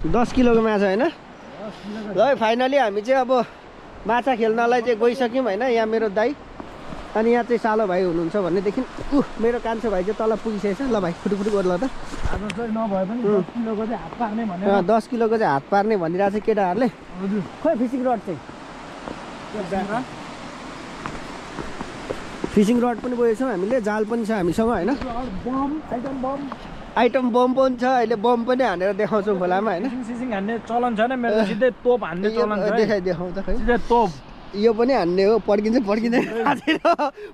10 किलोको माछा हैन ल फाइनली हामी चाहिँ अब माछा खेल्नलाई चाहिँ गइसक्यौँ हैन यहाँ मेरो दाइ अनि यहाँ चाहिँ सालो भाइ हुनुहुन्छ भनेदेखि मेरो कान्छो भाइ चाहिँ तल पुगिसकेछ ल भाइ फुटुफुटु गर्ला त आज चाहिँ नभए पनि 10 किलोको चाहिँ हात पार्ने भनेर 10 किलोको चाहिँ हात पार्ने भनिरहेको छ केटाहरूले हजुर खोइ फिसिङ रड चाहिँ फिसिङ रड पनि बोकेको छौँ हामीले जाल पनि छ हामीसँग हैन आइटम बम पनि छ अहिले बम पनि हानेर देखाउँछौँ खोलामा हैन सिसिङ हान्ने चलन छैन मेरो सिधै तोप हान्ने चलन छ देखाउ त खै सिधै तोप यो पनि हान्ने हो पड्किँदैन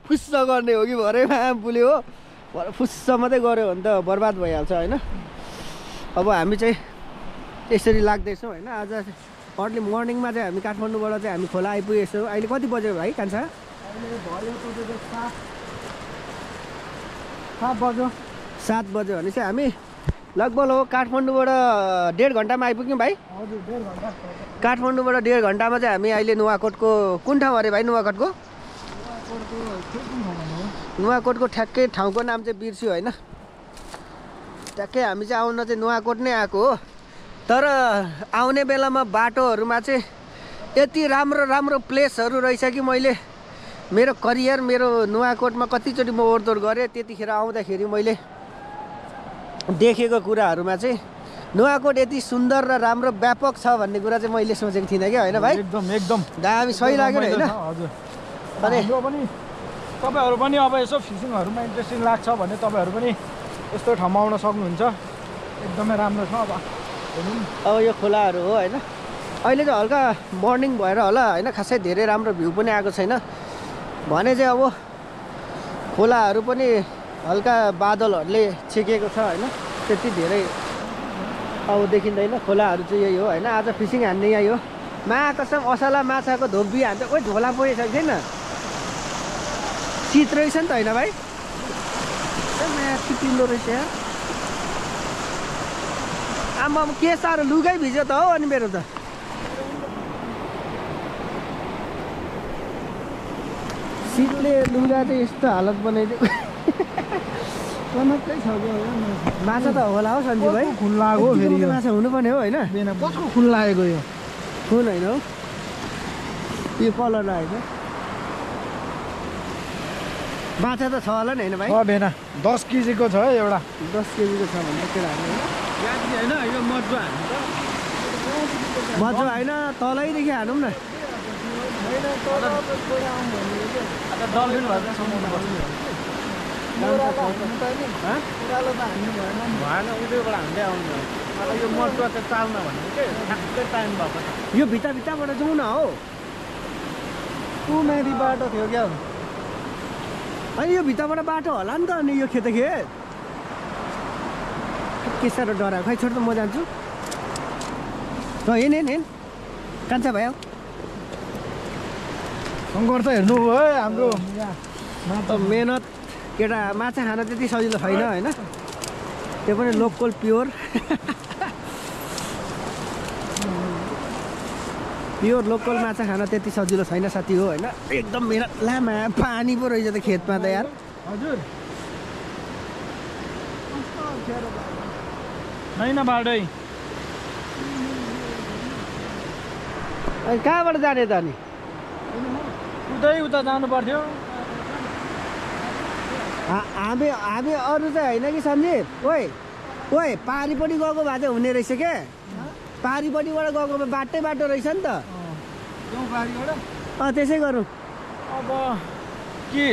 फुस्स गर्ने हो कि भरेमा बुल्यो हो फुस्स मात्रै गऱ्यो भने त बर्बाद भइहाल्छ हैन अब हामी चाहिँ यसरी लाग्दैछौँ हैन आज अर्ली मर्निङमा चाहिँ हामी काठमाडौँबाट चाहिँ हामी खोला आइपुगेछौँ अहिले कति बज्यो भाइ कान्छा अहिले भयो तपाईँको 7 बज्यो 7 बज्यो भने चाहिँ हामी लगभग हो काठमाडौँबाट 1.5 घन्टामा आइपुग्यौँ भाइ हजुर 1.5 घन्टा काठमाडौँबाट 1.5 घन्टामा चाहिँ हामी अहिले नुवाकोटको कुन ठाउँ अरे भाइ नुवाकोटको नुवाकोटको ठ्याक्कै ठाउँको नाम चाहिँ बिर्स्यो होइन ठ्याक्कै हामी चाहिँ आउन चाहिँ नुवाकोट नै आएको हो तर आउने बेलामा बाटोहरूमा चाहिँ यति राम्रो राम्रो प्लेसहरू रहेछ कि मैले मेरो करियर मेरो नुवाकोटमा कतिचोटि म ओहोरदोहोर गरेँ त्यतिखेर आउँदाखेरि मैले देखेको कुराहरूमा चाहिँ नुवाकोट यति सुन्दर र राम्रो व्यापक छ भन्ने कुरा चाहिँ मैले सोचेको थिइनँ क्या होइन भाइ एकदम दामी सही लाग्यो होइन हजुर अनि पनि तपाईहरु पनि अब यसो फिसिङहरुमा इन्ट्रेस्टिङ लाग्छ भने तपाईहरु पनि यस्तो ठाउँमा आउन सक्नुहुन्छ एकदमै राम्रो छ अब यो खोलाहरू हो होइन अहिले चाहिँ हल्का मर्निङ भएर होला होइन खासै धेरै राम्रो भ्यू पनि आएको छैन भने चाहिँ अब खोलाहरू पनि हल्का बादलहरूले छेकेको छ होइन त्यति धेरै अब देखिँदैन खोलाहरू चाहिँ यही हो होइन आज फिसिङ हान्ने यही हो महाकसम असला माछाको धोबी हान्छ कोही झोला पुगिसकेको छैन शीत रहेछ नि त होइन भाइ पिलो रहेछ आमा के साह्रो लुगै भिज्यो त हो अनि मेरो त शीतले लुगा चाहिँ यस्तो हालत बनाइदियो माछा त होला हो सन्जीव भाइ खुल्ला हो फेरि यो माछा हुनुपर्ने हो होइन कसको खुल्ला आएको यो खुन होइन हो यो कलर आएको माछा त छ होला नि होइन भाइ भेना 10 केजीको छ है एउटा 10 केजीको छ भने केटाहरू होइन यो मज्जा मज्जा होइन तलैदेखि हानौँ न यो मजुवा चाहिँ चाल्न भनेको के ठ्याक्कै टाइम भएको यो भित्ताबाट जाउँ न हो ऊ माथि बाटो थियो क्या अनि यो भित्ताबाट बाटो होला नि त अनि यो खेत के साह्रो डराएको खै छोड त म जान्छु हिँड कान्छा भयो शङ्कर त हेर्नु है हाम्रो मेहनत केटा माछा खान त्यति सजिलो छैन होइन त्यो पनि लोकल प्योर लोकल माछा खान त्यति सजिलो छैन साथी हो होइन एकदम मेहनत लामा पानी पो रहेछ त खेतमा त यार हजुर होइन बाटै अनि कहाँबाट जाने त अनि उता जानु पर्थ्यो हामी अरू चाहिँ होइन कि सञ्जीव ओए पारिपट्टि गएको भए चाहिँ हुने रहेछ क्या पारिपट्टिबाट गएको बाटो रहेछ नि त त्यसै गरौँ अब के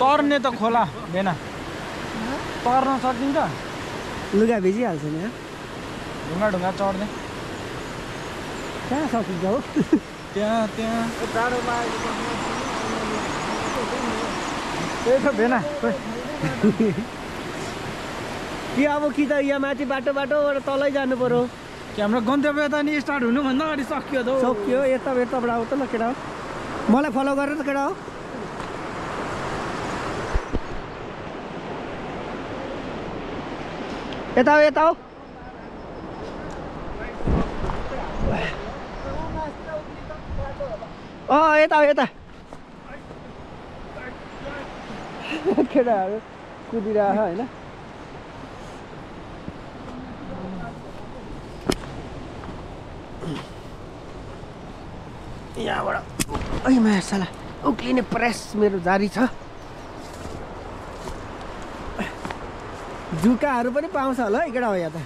तर्ने त खोला भेना तर्न सकिन्छ लुगा भिजिहाल्छ नि ढुङ्गा चढ्ने कहाँ सकिन्छ हो त्यहाँ त्यही त भेना कि अब कि त यहाँ माथि बाटोबाट तलै जानु पर्यो कि हाम्रो गन्तव्य त नि स्टार्ट हुनुभन्दा अगाडि सक्यो त सक्यो यताबाट आऊ त ल केटा हो मलाई फलो गरेर त केटा हो यता हो यता केटाहरू कुदिरहेको होइन यहाँबाट ओइ मासला उक्लिने प्रेस मेरो जारी छ। जुकाहरू पनि पाउँछ होला है केटा हो यहाँ त।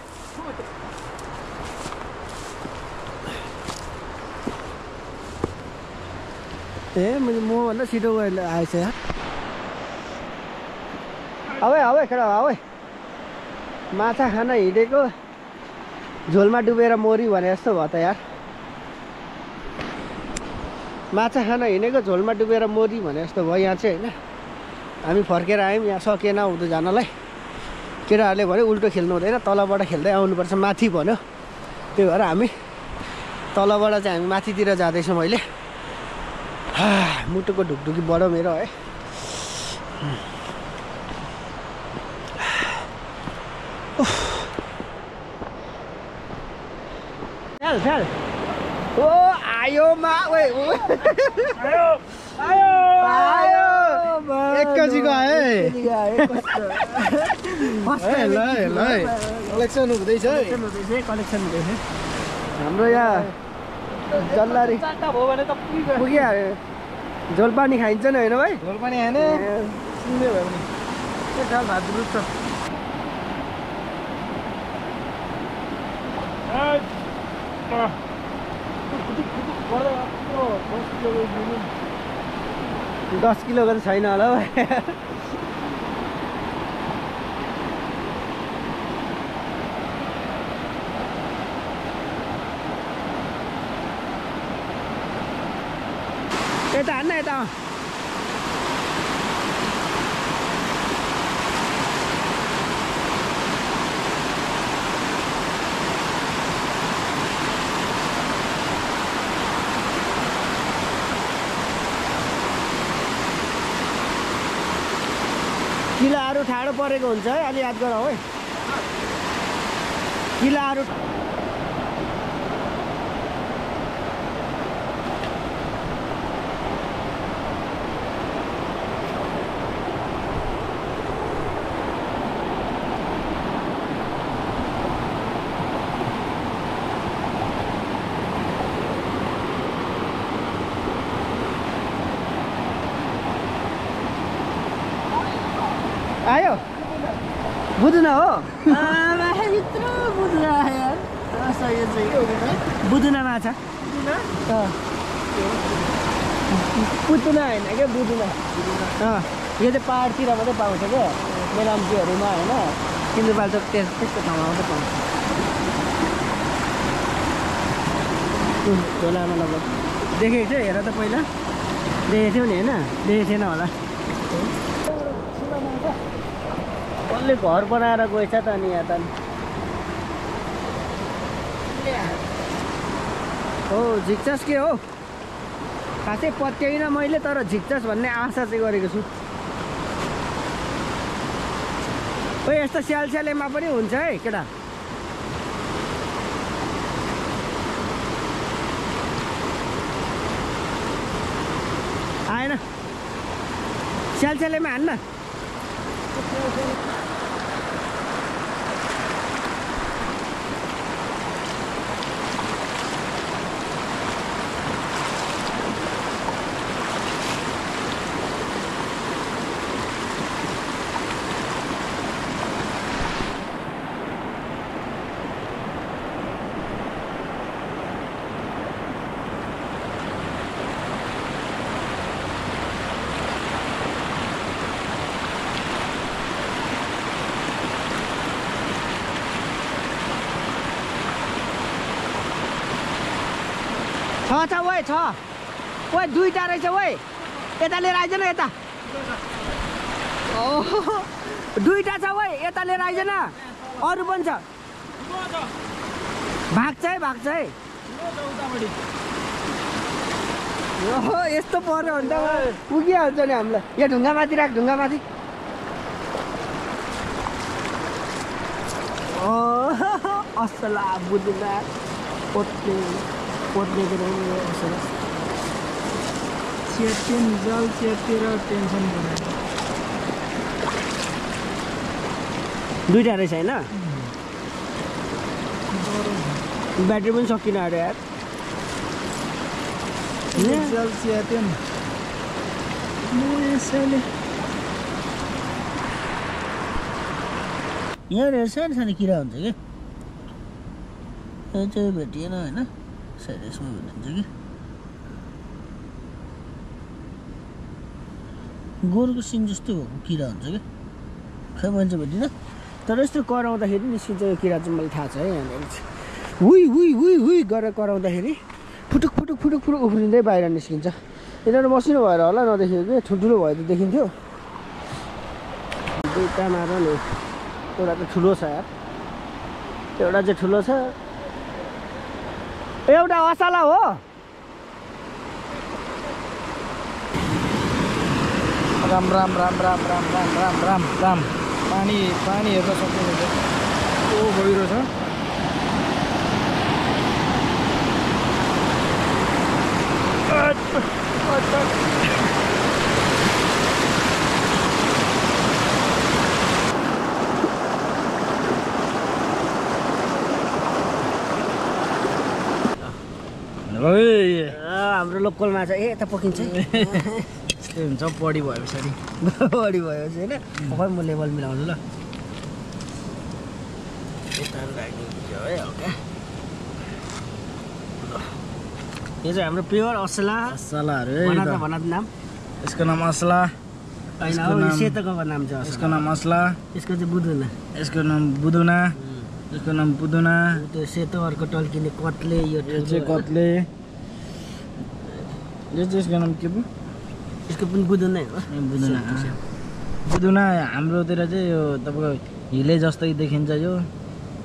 ए मैले मभन्दा छिटो आएछ यहाँ। अब केटा हो माछा खान हिँडेको झोलमा डुबेर मोरी भने जस्तो भयो त यार। माछा खान हिँडेको झोलमा डुबेर मोरी भने जस्तो भयो यहाँ चाहिँ होइन। हामी फर्केर आयौँ यहाँ सकेन हुँदो जानलाई। केटाहरूले भन्यो उल्टो खेल्नु हुँदैन तलबाट खेल्दै आउनुपर्छ माथि भन्यो। त्यही भएर हामी तलबाट चाहिँ हामी माथितिर जाँदैछौँ अहिले। मुटुको ढुकढुकी बढो मेरो है। फ्याल ओ आयो आयो 1 केजीको आयो कलेक्सन हुँदैछ हाम्रो यहाँ जल्लारी भयो भने त पुगिहाल्यो। झोल पानी खाइन्छ नि होइन भाइ? झोल पानी खाने सुन्दै भयो भने के खाल भात रुच्छ। दस किलोको त छैन होला भाइ। यता हान्न यता किलाहरू ठाडो परेको हुन्छ है अलि याद गर है। किलाहरू आयो बुझ्न हो यत्रो बुझ्न यार। बुझ्न माछा पुतुना होइन क्या बुझ्न। यो चाहिँ पाहाडतिर मात्रै पाउँछ क्या मेलाम्चीहरूमा होइन। सिन्धुपाल्चोक त्यस्तो ठाउँमा मात्रै पाउँछ। झोलामा लगभग देखेको थियो हेर त पहिला देखेको थियौ नि होइन? देखेको थिएन होला। कसले घर बनाएर गएछ त नि यहाँ त हो। झिक्चस के हो खासै पत्याइनँ मैले तर झिक्चस भन्ने आशा चाहिँ गरेको छु। ओ यस्तो स्यालस्यालेमा पनि हुन्छ है केटा। आएन स्यालस्यालेमा हान्न। छ वै छ वै दुईटा रहेछ वै। यता लिएर आइज न यता। दुईटा छ वै यता लिएर आइज न। अरू पनि छ भाग्छ है ओहो यस्तो पर्यो भने त पुगिहाल्छ नि हामीलाई। यहाँ ढुङ्गामाथि राख ढुङ्गामाथि। असला बुझ्दा पोत्लेको चेप्टिन जल चेप्टेर टेन्सन बनाएर दुईटा रहेछ होइन? ब्याट्री पनि सकिन आयो यार। जल्सिया त्यो नि यसैले यहाँ सानो सानो किरा हुन्छ कि यो चाहिँ भेटिएन होइन सायद यसमा भेटिन्छ कि गोरुको सिङ जस्तो भएको किरा हुन्छ कि खै मैले चाहिँ भेटिनँ तर यस्तो कराउँदाखेरि निस्किन्छ यो किरा चाहिँ मलाई थाहा छ है यहाँनिर चाहिँ हुई हुई हुई हुई गरेर कराउँदाखेरि फुटुक फुटुक फुटुक फुटुक उफ्रिँदै बाहिर निस्किन्छ यिनीहरू मसिनो भएर होला नदेखेको कि ठुल्ठुलो भयो त देखिन्थ्यो दुईवटा मार नि एउटा त ठुलो छ यार एउटा चाहिँ ठुलो छ एउटा असाला हो राम राम राम राम राम राम राम राम राम पानी हेर्न सक्नुहुन्छ ओ गहिरो छ हाम्रो लोकल माछा यता पकिन्छ त्यस्तै हुन्छ बढी भयो पछाडि बढी भएपछि होइन खै म लेभल मिलाउँछु ल यता राखिदिन्छ है हल्का यो चाहिँ हाम्रो प्योर असला असलाहरू भन नाम यसको नाम असला होइन हो सेतोको नाम चाहिँ यसको नाम असला यसको चाहिँ बुदुना यसको नाम बुदुना यसको नाम पुदुना त्यो सेतो अर्को टल्किने कत्ले यो चाहिँ कत्ले यो चाहिँ यसको नाम के पो यसको पनि बुदुनै हो बुदुना बुदुना हाम्रोतिर चाहिँ यो तपाईँको हिले जस्तै देखिन्छ यो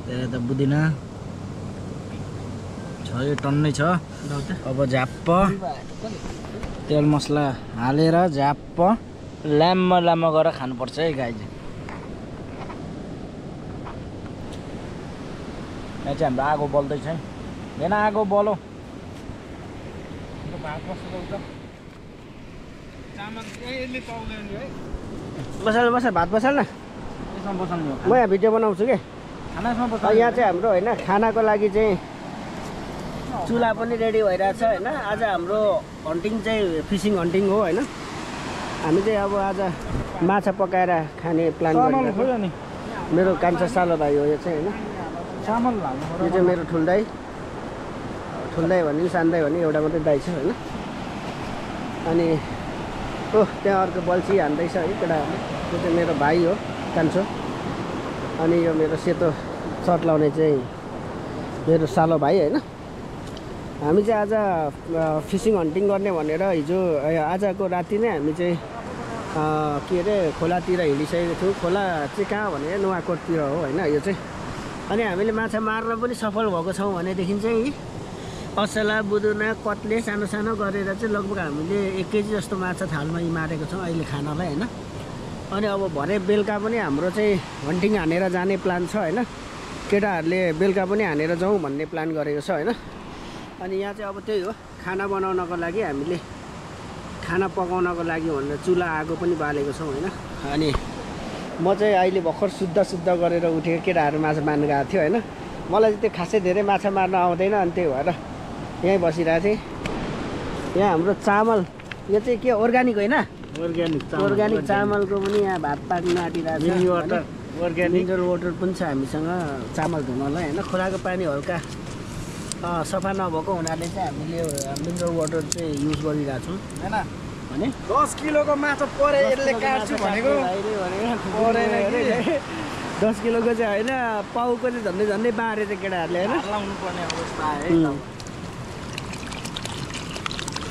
त्यही त बुदुना छ यो टन्नै छ अब झ्याप्प तेल मसला हालेर झ्याप्प ल्याम्म गरेर खानुपर्छ है गाई चाहिँ यहाँ चाहिँ हाम्रो आगो बल्दैछ है हेन आगो बलो भात बसाल भात बसाल न यसमा बसाल्नु म यहाँ भिडियो बनाउँछु कि खाना यसमा यहाँ चाहिँ हाम्रो होइन खानाको लागि चाहिँ चुल्हा पनि रेडी भइरहेछ होइन आज हाम्रो हन्टिङ चाहिँ फिसिङ हन्टिङ हो होइन हामी चाहिँ अब आज माछा पकाएर खाने प्लान गरिरहेको मेरो कान्छा सालो भाइ हो यो चाहिँ होइन चामल हाल्नु यो चाहिँ मेरो ठुल्दाई भने सान्दाई भने एउटा मात्रै दाइ छ होइन अनि त्यहाँ अर्को बल्छी हान्दैछ है केटाहरूले यो चाहिँ मेरो भाइ हो कान्छो अनि यो मेरो सेतो सर्ट लाउने चाहिँ मेरो सालो भाइ होइन हामी चाहिँ आज फिसिङ हन्टिङ गर्ने भनेर हिजो आजको राति नै हामी चाहिँ के अरे खोलातिर हिँडिसकेको थियौँ खोला चाहिँ कहाँ भने नुवाकोटतिर हो होइन यो चाहिँ अनि हामीले माछा मार्न पनि सफल भएको छौँ भनेदेखि चाहिँ असला बुदुना कत्ले सानो सानो गरेर चाहिँ लगभग हामीले 1 केजी जस्तो माछा थालमा यी मारेको छौँ अहिले खानालाई होइन अनि अब भरे बेलुका पनि हाम्रो चाहिँ हन्टिङ हानेर जाने प्लान छ होइन केटाहरूले बेलुका पनि हानेर जाउँ भन्ने प्लान गरेको छ होइन अनि यहाँ चाहिँ अब त्यही हो खाना बनाउनको लागि हामीले खाना पकाउनको लागि भनेर चुल्हा आगो पनि बालेको छौँ होइन अनि म चाहिँ अहिले भर्खर शुद्ध गरेर उठेको केटाहरू माछा मार्न गएको थियो होइन मलाई चाहिँ त्यो खासै धेरै माछा मार्न आउँदैन अनि त्यही भएर यहीँ बसिरहेको थिएँ यहाँ हाम्रो चामल यो चाहिँ के अर्ग्यानिक होइन अर्ग्यानिक चामलको पनि यहाँ भात पाक्न आँटिरहेको छ मिनरल वाटर पनि छ हामीसँग चामल धुनलाई होइन खोलाको पानी हल्का सफा नभएको हुनाले चाहिँ हामीले मिनरल वाटर चाहिँ युज गरिरहेको छौँ होइन भने 10 किलोको माछा परे यसले काट्छु भनेको 10 किलोको चाहिँ होइन पाउको चाहिँ झन्डै बारे चाहिँ केटाहरूले होइन लाउनु पर्ने अवस्था है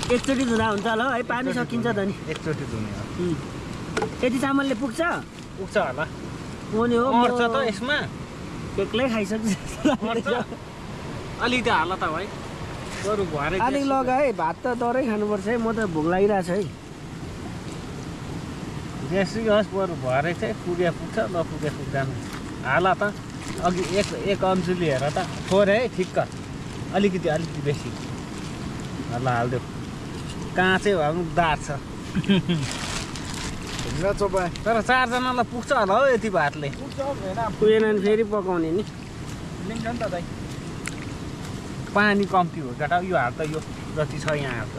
एकचोटि धुँदा हुन्छ होला है पानी सकिन्छ त नि एकचोटि धुने यति चामलले पुग्छ होला नि हो मर्छ त यसमा एक्लै खाइसक्छ अलिकति हाल त भाइ बरु भरे अलिक लगाए भात त डरै खानुपर्छ है म त भोक लागिरहेको छ है जेसुकै होस् बरु भरे चाहिँ पुगे पुग्छ नपुगे पुग्दैन हाल त अघि एक अन्चुली हेर त थोरै है ठिक्क अलिकति बेसी ल हालिदेऊ काँचै भए पनि दार छ तर 4 जनालाई पुग्छ होला हौ यति भातले पुगेन भने फेरि पकाउने नि लिन्छ नि त दाइ पानी कम्ती हो केटा यो हाल त यो जति छ यहाँ हाल त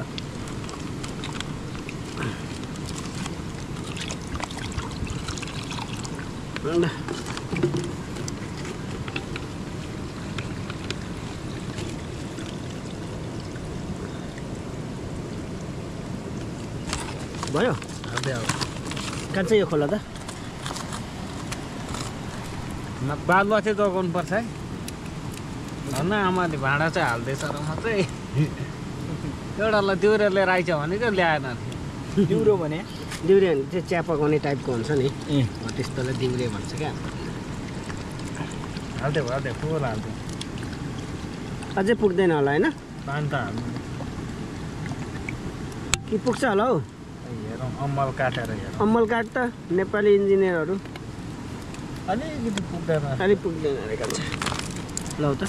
भयो कान्छ यो खोला त बालुवा चाहिँ जोगाउनु पर्छ है भन्न आमाले भाँडा चाहिँ हाल्दैछ र म चाहिँ एउटालाई दिउरे लिएर आइछ भने चाहिँ ल्याएन दिउरो भने दिउरे भने चाहिँ चिया पकाउने टाइपको हुन्छ नि त्यस्तोलाई दिउरे भन्छ क्या हाल्दै फुल हाल्दै अझै पुग्दैन होला होइन पानी त हाल्नु कि पुग्छ होला हौ हेरौँ अम्मल काटेर हेरौँ अम्मल काट त नेपाली इन्जिनियरहरू अलिकति पुग्दैन अलि पुग्दैन अरे कान्छ ल त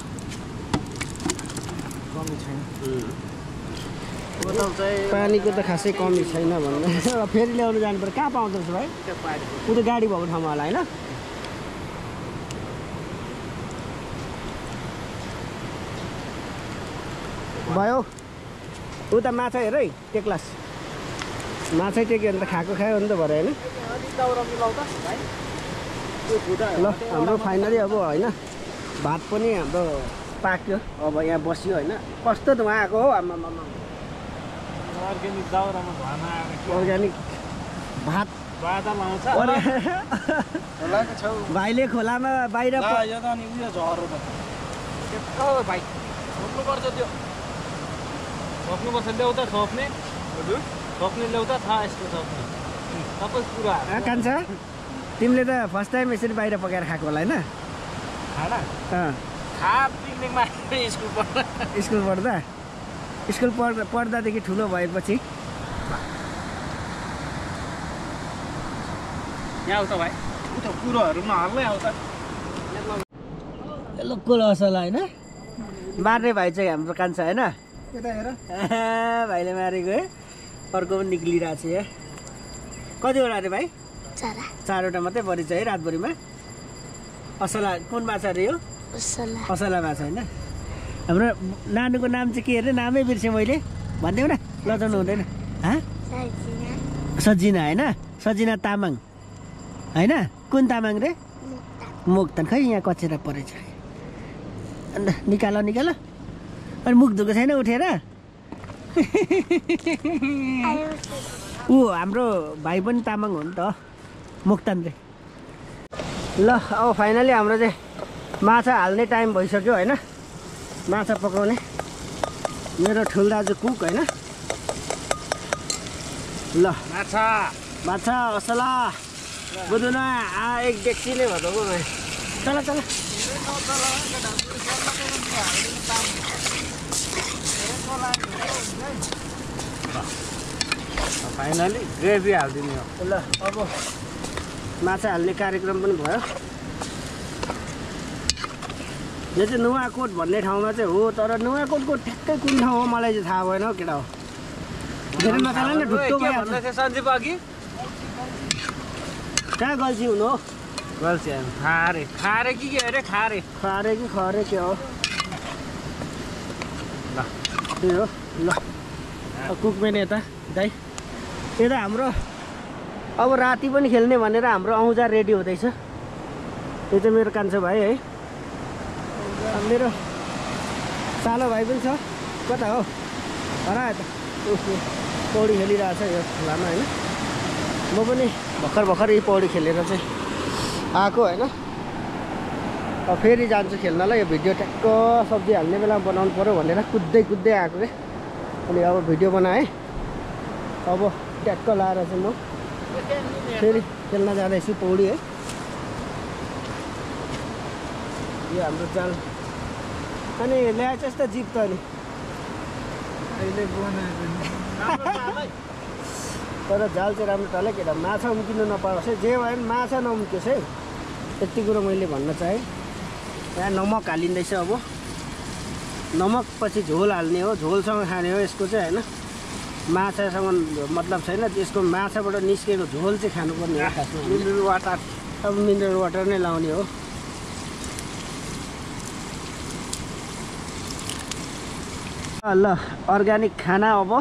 कमी छैन पानीको त खासै कमी छैन भन्ने फेरि ल्याउनु जानु पर्यो कहाँ पाउँदो रहेछ भाइ ऊ त गाडी भएको ठाउँमा होला होइन भयो ऊ त माछा हेर है टेक्लास माछै टेक्यो भने त खाएको खायो भने त भरे होइन ल हाम्रो फाइनली अब होइन भात पनि हाम्रो पाक्यो अब यहाँ बस्यो होइन कस्तो धुवा आएको हो आमामा अर्ग्यानिक दाउरामा धुवामा आएर अर्ग्यानिक भात बादल आउँछ भाइले खोलामा बाहिर यो त अनि उयो झरो त भाइ छोप्नुपर्छ त्यो छोप्नुपर्छ ल्याउ त छोप्ने हजुर छोप्ने ल्याउ त थाहा यस्तो छोप्ने सबै कुरा कान्छ तिमीले त फर्स्ट टाइम यसरी बाहिर पकाएर खाएको होला होइन खाना खा पिकनिकमा स्कुल पढ्दा स्कुल पढ्दा स्कुल पढ्दादेखि ठुलो भएपछि यहाँ आउँछ भाइ उता कुरोहरू नहाल्नै आउँछ लोकल असला होइन मार्ने भाइ चाहिँ हाम्रो कान्छ होइन यता हेर भाइले मारेको है अर्को पनि निक्लिरहेको छ यहाँ कतिवटा अरे भाइ चारवटा मात्रै परिछ है रातभरिमा असला कुन माछा अरे यो असला माछा होइन हाम्रो नानुको नाम चाहिँ के अरे नामै बिर्सेँ मैले भनिदेऊ न लजाउनु हुँदैन सजिना होइन सजिना तामाङ होइन कुन तामाङ रे मुक्तन खै यहाँ कचेरा परेछ अन्त निकाल अनि मुख धुएको छैन उठेर ऊ हाम्रो भाइ पनि तामाङ हो नि त मुक्तन रे ल अब फाइनली हाम्रो चाहिँ माछा हाल्ने टाइम भइसक्यो होइन माछा पकाउने मेरो ठुलो दाजु कुक होइन ल माछा असला बुझ्नु न एक डेक्ची नै भदौँ चल फाइनली ग्रेभी हालिदिने हो ल अब माछा हाल्ने कार्यक्रम पनि भयो यो चाहिँ नुवाकोट भन्ने ठाउँमा चाहिँ हो तर नुवाकोटको ठ्याक्कै कुन ठाउँ हो मलाई चाहिँ थाहा भएन हौ केटा हो धेरै नचाला न ढुक्क गयो सञ्जीव अघि कहाँ गल्छी हुनु हो गल्छी खारे कि के अरे खारे कि खरे के हो ल त्यही हो ल कुकमेन यता दाइ यता हाम्रो अब राति पनि खेल्ने भनेर हाम्रो औजार रेडी हुँदैछ यो चाहिँ मेरो कान्छो भाइ है मेरो सालो भाइ पनि छ कता हो हरा यता पौडी खेलिरहेको छ यो खोलामा होइन म पनि भर्खर यही पौडी खेलेर चाहिँ आएको होइन अब फेरि जान्छु खेल्नलाई यो भिडियो ट्याक्क सब्जी हाल्ने बेलामा बनाउनु पऱ्यो भनेर कुद्दै आएको क्या अनि अब भिडियो बनाएँ अब ट्याक्क लाएर चाहिँ म फेरि खेल्न जाँदैछु पौडी है यो हाम्रो जाल अनि ल्याएछ यस्तो जिप त अनि अहिले तर जाल चाहिँ राम्रो टल्यो केटा माछा उम्किनु नपाओस् है जे भयो भने माछा नउम्कियोस् है यति कुरो मैले भन्न चाहेँ यहाँ नमक हालिँदैछ अब नमक पछि झोल हाल्ने हो झोलसँग खाने हो यसको चाहिँ होइन माछासँग मतलब छैन त्यसको माछाबाट निस्केको झोल चाहिँ खानुपर्ने हो खासमा मिनरल वाटर अब मिनरल वाटर नै लाउने हो ल अर्ग्यानिक खाना अब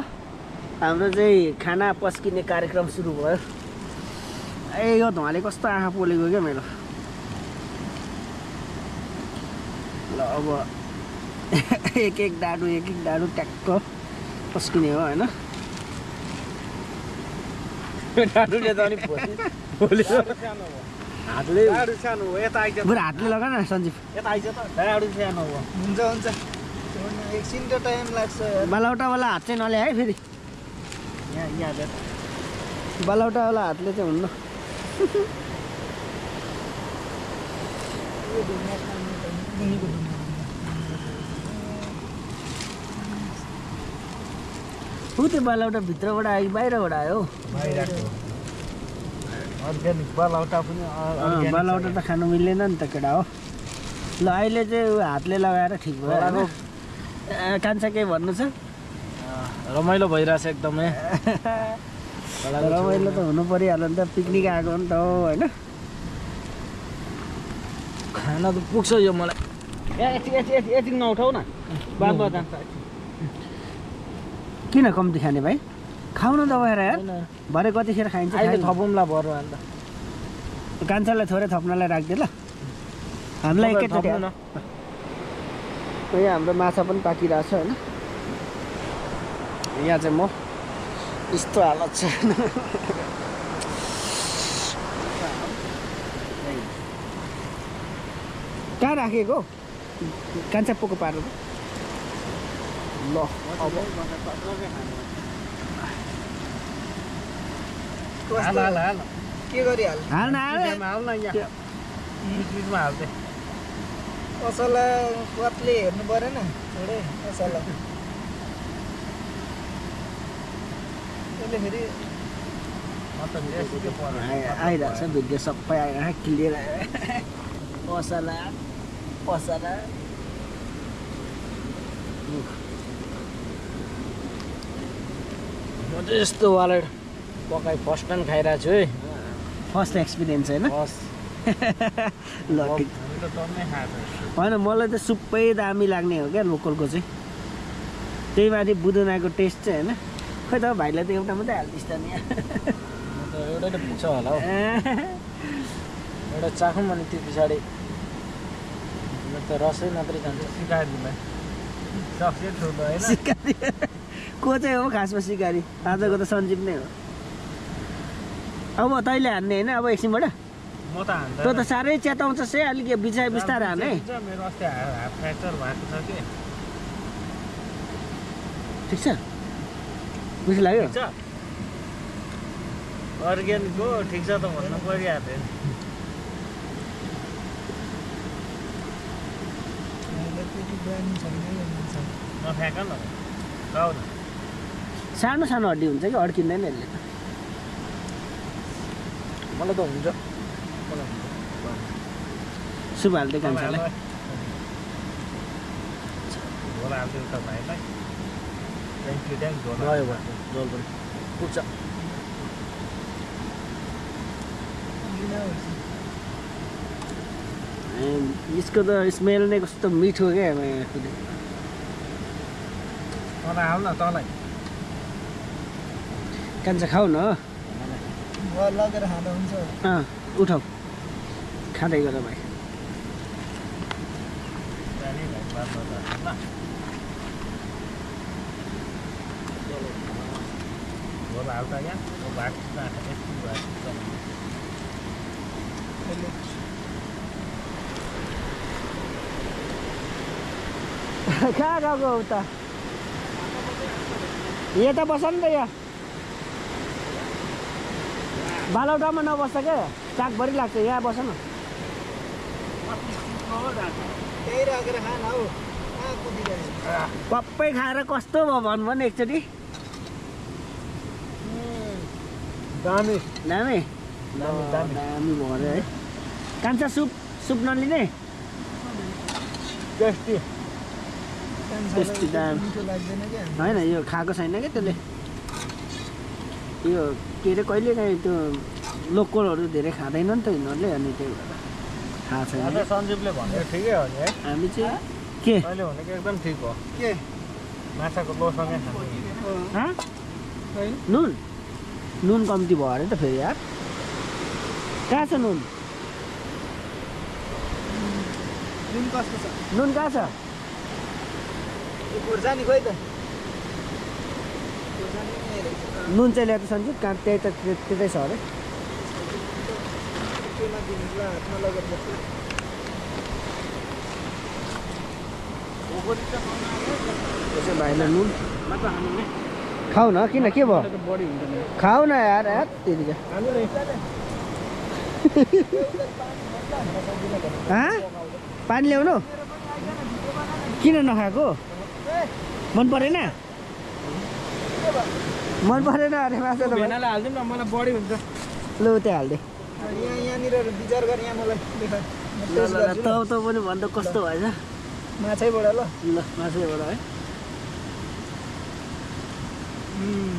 हाम्रो चाहिँ खाना पस्किने कार्यक्रम सुरु भयो ए यो धुवाले कस्तो आँखा पोलेको क्या मेरो ल अब एक एक डाडु ट्याक्क पस्किने हो होइन डाडुले त अनि भोलि हातले डाडु सानो हो यता आइज बरु हातले लगा न सञ्जीव यता आइज त डाडु सानो हो हुन्छ एकछिन त टाइम लाग्छ बालौटावाला हात चाहिँ नल्याए है फेरि यहाँ बालौटावाला हातले चाहिँ हुन्न ऊ त्यो बालौटा भित्रबाट आयो बाहिरबाट आयो बाहिरको अर्ग्यानिक बालौटा पनि बालौटा त खानु मिल्दैन नि त केटा हो ल अहिले चाहिँ ऊ हातले लगाएर ठिक भयो कान्छा केही भन्नु छ रमाइलो भइरहेछ एकदमै रमाइलो त हुनु परिहाल्यो नि त पिकनिक आएको नि त हो होइन खाना त पुग्छ यो मलाई यति नउठाउ न बादमा जान्छ किन कम्ती खाने भाइ खाउन दबाएर यार भरे कतिखेर खाइन्छ अहिले थपौँला भर्नु अन्त कान्छालाई थोरै थप्नलाई राखिदिए ल हामीलाई एकैचोटि यहाँ हाम्रो माछा पनि पाकिरहेछ होइन यहाँ चाहिँ म यस्तो हालत छ कहाँ राखेको कान्छा पोको पार्नु ल अब के गरिहाल हाल्न हाल्न यहाँ बिचमा हाल्दै असला कत्ले हेर्नु परेन छोडे असला त्यसले फेरि आइरहेको छ भिडियो सबै आइरहेको क्लियर पसला पसला म चाहिँ यस्तो वालेट पकाइ फर्स्ट टाइम खाइरहेको छु है फर्स्ट एक्सपिरियन्स होइन बस ल ठिक होइन मलाई त सुपै दामी लाग्ने हो क्या लोकलको चाहिँ त्यही माथि बुदुनाको टेस्ट चाहिँ होइन खोइ त भाइलाई त एउटा मात्रै हालिदिस् त नि एउटै त पुग्छ होला हौ एउटा चाखौँ अनि त्यो पछाडि त रसै मात्रै जान्छ सिकाइदिनु सक्छ ठुलो होइन सिकारी को चाहिँ हो खासमा सिकारी आजको त सञ्जीव नै हो अब तैँले हान्ने होइन अब एकछिनबाट म त हान्दा तँ त साह्रै च्याताउँछ से अलिक बिस्तारै हाने मेरो अस्ति हात फ्र्याक्चर भएको छ कि ठिक छ बुझ्नु लाग्यो ठिक छ अर्ग्यानिक हो ठिक छ त भन्नु परिहाल्यो नफ्याँक न गाउँ न सानो सानो हड्डी हुन्छ कि अड्किँदैन यसले त मलाई त हुन्छ सुप हाल्दै कान्छालाई झोल हाल्थ्यो त भाइलाई थ्याङ्क यू झोल गयो भयो झोल पनि पुग्छ यसको त स्मेल नै कस्तो मिठो क्या तँलाई हाल न तँलाई कान्छा खाऊ न लगेर खाँदा हुन्छ उठाऊ खाँदै गर भाइ झोल हाल्छ यहाँ भात कहाँ गएको उता यता बस नि त यहाँ बालौटामा नबस्छ क्या चाकभरि लाग्छ यहाँ बस न त्यही राखेर खान हौ कहाँ कुदिरहेको पप्पै खाएर कस्तो भयो भन्नु नि एकचोटि दामी दामी दामी दामी दामी भयो अरे है कान्छा सुप नलिने टेस्टी टेस्टी दाम मिठो लाग्दैन क्या होइन यो खाएको छैन क्या त्यसले यो के अरे कहिले काहीँ त्यो लोकलहरू धेरै खाँदैन नि त यिनीहरूले अनि त्यही भएर थाहा छैन आज सञ्जीवले भनेको ठिकै हो नि है हामी चाहिँ के अहिले भनेको एकदम ठिक हो के माछाको लोसँगै खानु हाँ? होइन नुन कम्ती भयो अरे त फेरि यार कहाँ छ नुन नुन कस्तो छ नुन कहाँ छ यो खोर्सानी खोइ त खोर्सानी नै रहेछ नुन चाहिँ ल्याएको सन्जित कहाँ त्यतै छ अरे केमा दिनु ल हातमा लगेर बस्छु यसो भाइलाई नुन खाऊ न किन के भयो खाऊ न यार त्यतिकै पानी ल्याउनु किन नखाएको मन परेन अरे माछा त हालिदिउँ न मलाई बढी हुन्छ लु त्यहाँ हालिदिए यहाँनिर विचार गरेँ यहाँ मलाई देखा त पनि भन्दा कस्तो भएछ माछैबाट ल ल माछैबाट है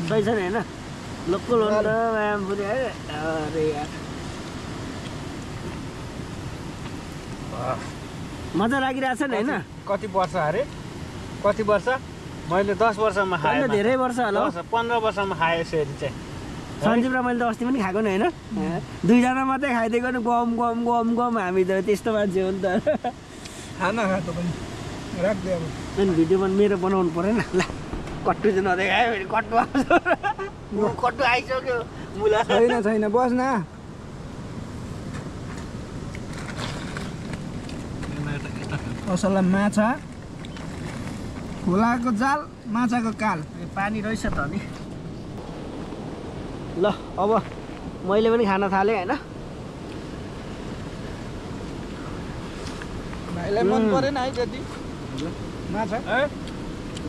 सही छ नि होइन लोकल हो नि त व्यायाम पनि है अरे यार मजा लागिरहेछ नि होइन कति वर्ष अरे कति वर्ष मैले 10 वर्षमा खाएँ धेरै वर्ष होला 15 वर्षमा खाएँ यसरी चाहिँ सञ्जीव र मैले त अस्ति पनि खाएको नि होइन दुईजना मात्रै खाइदिएको नि गम गम गम गम हामी त त्यस्तो मान्छे हो नि त खाना खा त पनि राख्दै अब अनि भिडियोमा मेरो बनाउनु परेन ल कट्टु चाहिँ नदेखायो भने कट्टु आउँछ कट्टु आइसक्यो मुला छैन बस् न असलमा माछा खोलाको जाल माछाको काल पानी रहेछ त नि ल अब मैले पनि खान थालेँ होइन भाइलाई मन परेन है त्यति माछा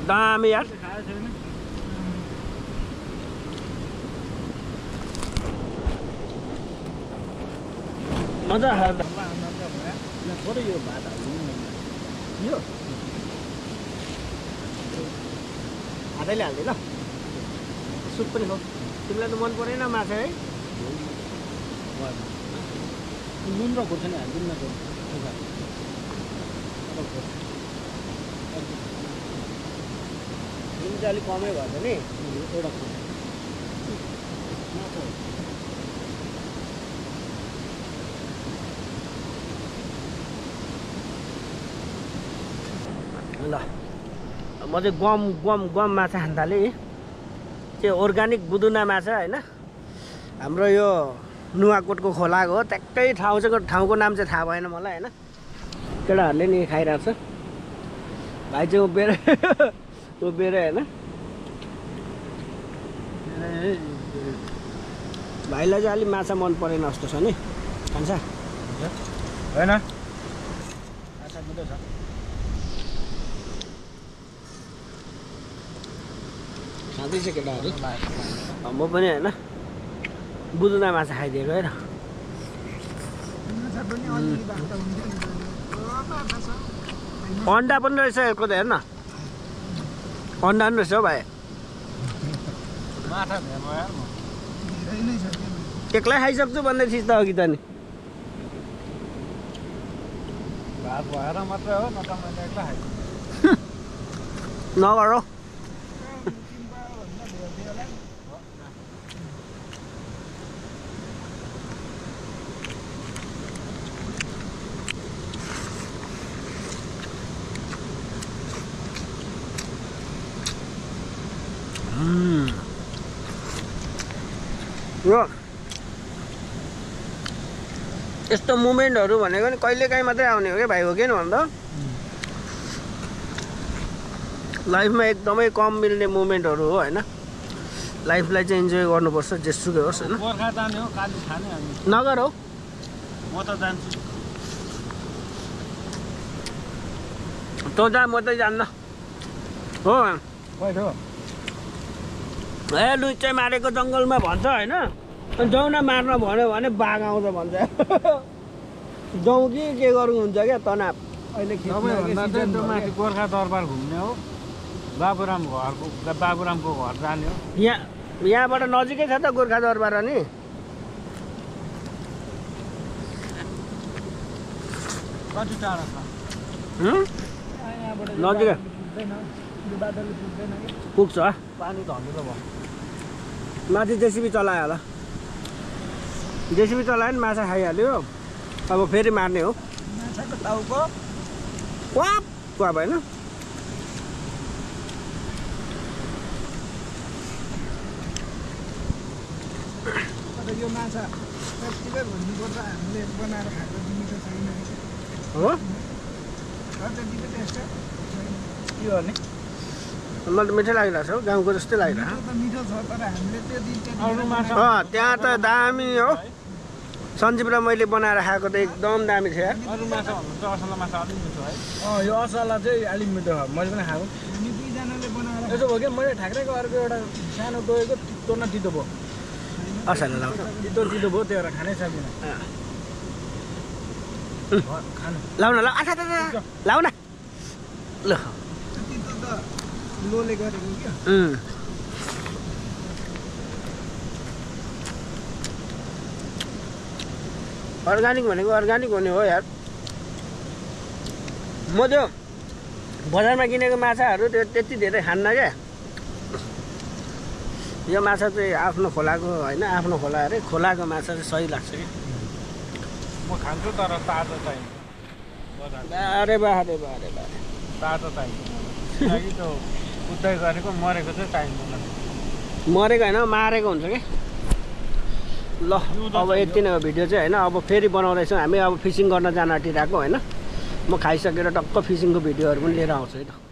दामी यार मजा आयो थोरै यो भात हाल्नु हातैले हाल्दै ल सुप पनि हो तिमीलाई त मन परेन माछा है नुन र खोर्सानी हालिदिउँ न नुन चाहिँ अलिक कमै भएछ नि एउटा ल म चाहिँ गम माछा खान थालेँ त्यो अर्ग्यानिक बुदुना माछा होइन हाम्रो यो नुवाकोटको खोलाको हो ट्याक्कै ठाउँको नाम चाहिँ थाहा भएन मलाई होइन केटाहरूले नि खाइरहेको छ भाइ चाहिँ उभिएर होइन भाइलाई चाहिँ अलिक माछा मन परेन जस्तो छ नि खान्छ होइन माछा बुझ्दै छ खाँदैछ केटाहरू म पनि होइन बुदुना माछा खाइदिएको है र अन्डा पनि रहेछ यसको त हेर्न अन्डा पनि रहेछ हौ भाइ माछा एक्लै खाइसक्छु भन्दै थिइस् त अघि त नि भात भएर मात्रै हो न त मैले एक्लै खाएँ नगर हौ यस्तो मुमेन्टहरू भनेको नि कहिलेकाहीँ मात्रै आउने हो क्या भाइ हो कि भन्दा लाइफमा एकदमै कम मिल्ने मुमेन्टहरू हो होइन लाइफलाई चाहिँ इन्जोय गर्नुपर्छ जेसुकै होस् होइन गोर्खा जाने हो काली खाने हामी नगर हौ म त जान्छु तँ जा म त जान्न हो ए लुच्चे मारेको जङ्गलमा भन्छ होइन अनि जाउँ न मार्न भन्यो भने बाघ आउँछ भन्छ जाउँ कि के गर्नु हुन्छ क्या तनाव अहिले माथि गोर्खा दरबार घुम्ने हो बाबुरामको घर जाने हो यहाँबाट नजिकै छ त गोर्खा दरबार अनि कति टाढा छ नजिकै पुग्छ पानी धमिलो भयो माथि जेसिबी चलायो होला जेसिबी चलायो नि माछा खाइहाल्यो अब फेरि मार्ने हो माछाको टाउको वाप भएन यो माछा कतिले भन्नुपर्छ हामीले बनाएर खाएको मिठो छैन हो त्यति पनि टेस्ट के गर्ने मलाई त मिठै लागिरहेको छ हौ गाउँको जस्तै लागिरहेको त मिठो छ तर हामीले त्यति अरू माछा त्यहाँ त दामी हो सञ्जीव र मैले बनाएर खाएको त एकदम दामी थियो यार अरू माछा भन्नु त असला माछा अलिक मिठो है यो असला चाहिँ अलिक मिठो हो मैले पनि खाएको हामी दुईजनाले बनाएर यसो भयो कि मैले ठ्याक्रेको अर्को एउटा सानो डोएको तितो न तितो भयो असला लाउँछ तितो तितो भयो त्यो भएर खानै सक्दिनँ खानु लाउन ल आठा लाउन ल तितो त लोले गरेको क्या अर्ग्यानिक भनेको अर्ग्यानिक हुने हो यार म त्यो बजारमा किनेको माछाहरू त्यो त्यति धेरै खान्न क्या यो माछा चाहिँ आफ्नो खोलाको होइन आफ्नो खोला अरे खोलाको माछा चाहिँ सही लाग्छ कि म खान्छु तर ताजा चाहिन्छ बारे बारे बारे बारे ताजा चाहिन्छ किनकि त्यो उद्दै गरेको मरेको चाहिँ चाहिँदैन मरेको होइन मारेको हुन्छ कि ल अब यति नै हो भिडियो चाहिँ होइन अब फेरि बनाउँदैछौँ हामी अब फिसिङ गर्न जान आँटिरहेको होइन म खाइसकेर टक्क फिसिङको भिडियोहरू पनि लिएर आउँछु है त